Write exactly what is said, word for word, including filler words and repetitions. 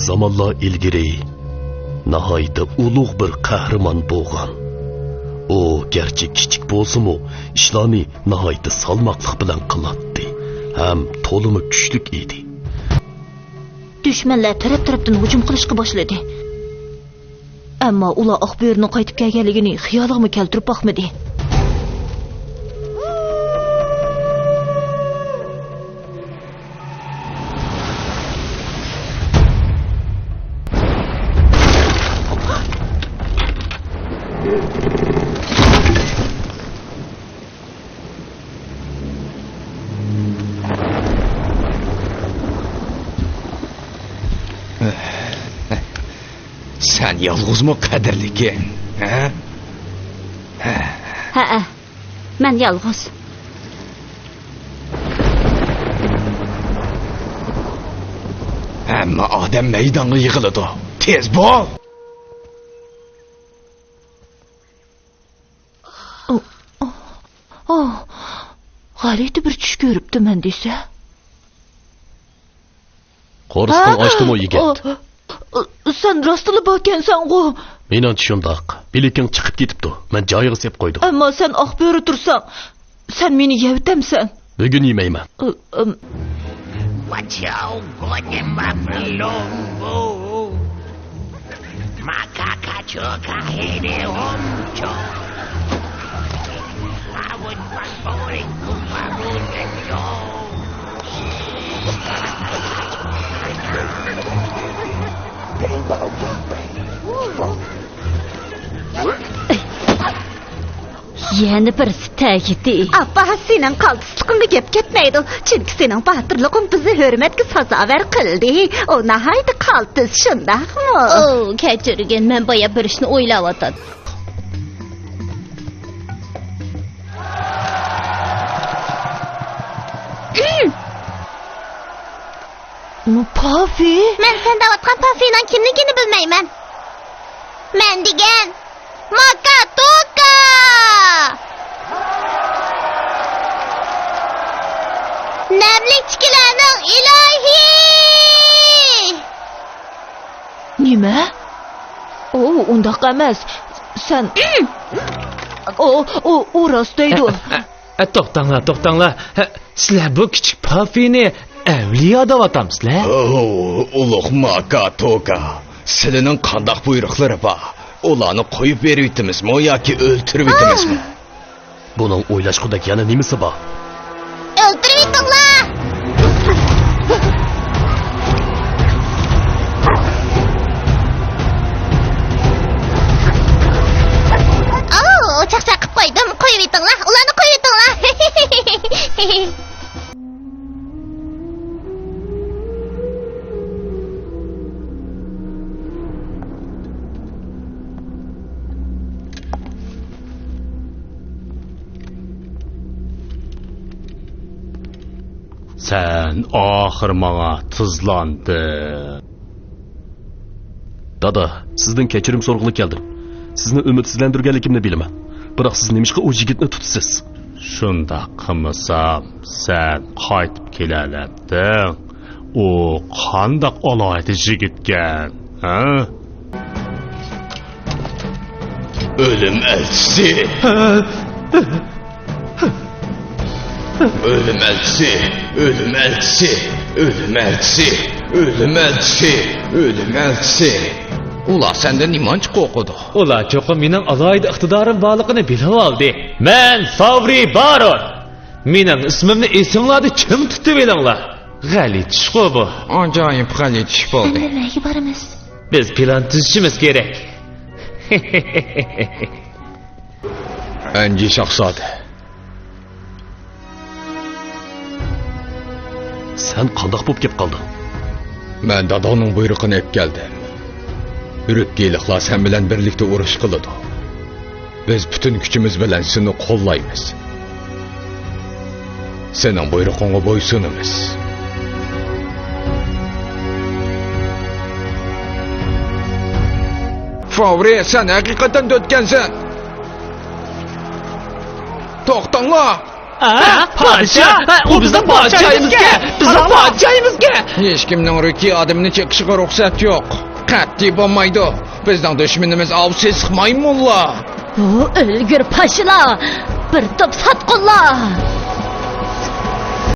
زامانلار ئىلگىرى ناھايىتى ئۇلۇغ بىر قەھرىمان بولغان. ئۇ گەرچە كىچىك بولسىمۇ، ئىشلارنى ناھايىتى سالماقلىق بىلەن قىلاتتى ھەم تولىمۇ كۈچلۈك ئىدى. دۈشمەنلەر تەرەپ-تەرەپتىن ھۇجۇم قىلىشقا باشلىدى. ئەمما ئۇلار ئاقبۆرىنىڭ قايتىپ كەلگەنلىكىنى خىيالىغىمۇ كەلتۈرۈپ باقمىدى. سەن يالغۇزمۇ، قەدىرلىكىم؟ ھە؟ ھەئە، مەن يالغۇز. ھەممە ئادەم مەيدانغا يىغىلىدۇ. تېز بول! ئو، ئو، ئو، غەلىتە بىر چۈش كۆرۈپتىمەن دېسە. قورسىقىڭ ئاچتىمۇ، يىگىت؟ ئو، ئو، سەن راستلا باركەنسەنغۇ. مېنىڭچە شۇنداق. بىلىكىڭ چىقىپ كېتىپتۇ. مەن جايىغا سېلىپ قويدۇم. ئەمما سەن ئاق بۆرە تۇرساڭ، سەن مېنى يەۋېتەمسەن؟ بۈگۈن يېمەيمەن. ئۇ، ئۇم. يەنە بىرسى تەگدى. ئاپا، سېنىڭ قالتىسلىقىڭغا گەپ كەتمەيدۇ، چۈنكى سېنىڭ باتۇرلۇقۇڭ بىزنى ھۆرمەتكە سازاۋەر قىلدى. ئۇ ناھايىتى قالتىس، شۇنداقمۇ؟ ئو، كەچۈرگىن، مەن بايا بىر ئىشنى ئويلاۋاتاتتىم. پافى؟ مەن سەن دەۋاتقان پافىنىڭ كىملىكىنى بىلمەيمەن. مەن دېگەن ماكاتوكا! نەملىكتىكىلەرنىڭ ئىلاھى! نېمە؟ ئۇ ئۇنداق ئەمەس. سەن، ئۇ، ئۇ، ئۇ راست دەيدۇ. ئە، توختاڭلار، توختاڭلار. ھە، سىلەر بۇ كىچىك پافىنى ئەۋلىيا دەۋاتامسىلەر؟ ئوو، ئۇلۇغ ماكاتوكا، سىلىنىڭ قانداق بۇيرۇقلىرى بار؟ ئۇلارنى قويۇپ بېرىۋېتىمىزمۇ ياكى ئۆلتۈرۈۋېتىمىزمۇ؟ بۇنىڭ ئويلاشقۇدەك يەنە نېمىسى بار؟ ئۆلتۈرۈۋېتىڭلار! ئاۋۇ، چاقچاق قىلىپ قويدۇم. قويۇۋېتىڭلار، ئۇلارنى قويۇۋېتىڭلار. سەن ئاخىر ماڭا تىزلاندىڭ. دادا، سىزدىن كەچۈرۈم سورىغىلى كەلدىم. سىزنى ئۈمىدسىزلەندۈرگەنلىكىمنى بىلىمەن. بىراق سىز نېمىشقا ئۇ يىگىتنى تۇتىسىز؟ شۇنداق قىلمىسام، سەن قايتىپ كېلەلەمدىڭ؟ ئۇ قانداق ئالاھىدە يىگىتكەن، ھە؟ ئۆلۈم ئەلچىسى! ئۆلۈم ئەلچىسى! ئۆلۈم ئەلچىسى! ئۆلۈم ئەلچىسى! ئۆلۈم ئەلچىسى! ئۆلۈم ئەلچىسى! ئۇلار سەندىن نېمانچە قورقىدۇ؟ ئۇلار چوقۇم مېنىڭ ئالاھىدە ئىقتىدارىم بارلىقىنى بىلىۋالدى. مەن فاۋرى بارون. مېنىڭ ئىسمىمنى ئېسىڭلاردا چىڭ تۇتۇۋېلىڭلار. غەلىتە ئىشقۇ بۇ. ئاجايىپ غەلىتە ئىش بولدى. ئەمدى نەگە بارىمىز؟ بىز پىلان تۈزۈشىمىز كېرەك. ئەنجى شاھزادە. سەن قانداق بولۇپ كېلىپ قالدىڭ؟ مەن داداڭنىڭ بۇيرۇقىنى ئېلىپ كەلدىم. رۈتتىلىقلار سەن بىلەن بىرلىكتە ئۇرۇش قىلىدۇ. بىز پۈتۈن كۈچىمىز بىلەن سېنى قوللايمىز. سېنىڭ بۇيرۇقۇڭغا بويسۇنىمىز. فاۋرى، سەن ھەقىقەتەن تۆتكەنسەن! توختاڭلار! ھە؟ پادىشاھ؟ ھە، ئۇ بىزنىڭ پادىشاھىمىزكەن! بىزنىڭ پادىشاھىمىزكەن! ھېچكىمنىڭ رىكى ئادىمىنى چېقىشىغا رۇخسەت يوق. قەتئىي بولمايدۇ. بىزنىڭ دۈشمىنىمىز ئاۋۇ سېسىق مايمۇنلار. ئۇ ئۆلگۈر پاشىلار، بىر توپ ساتقۇنلار.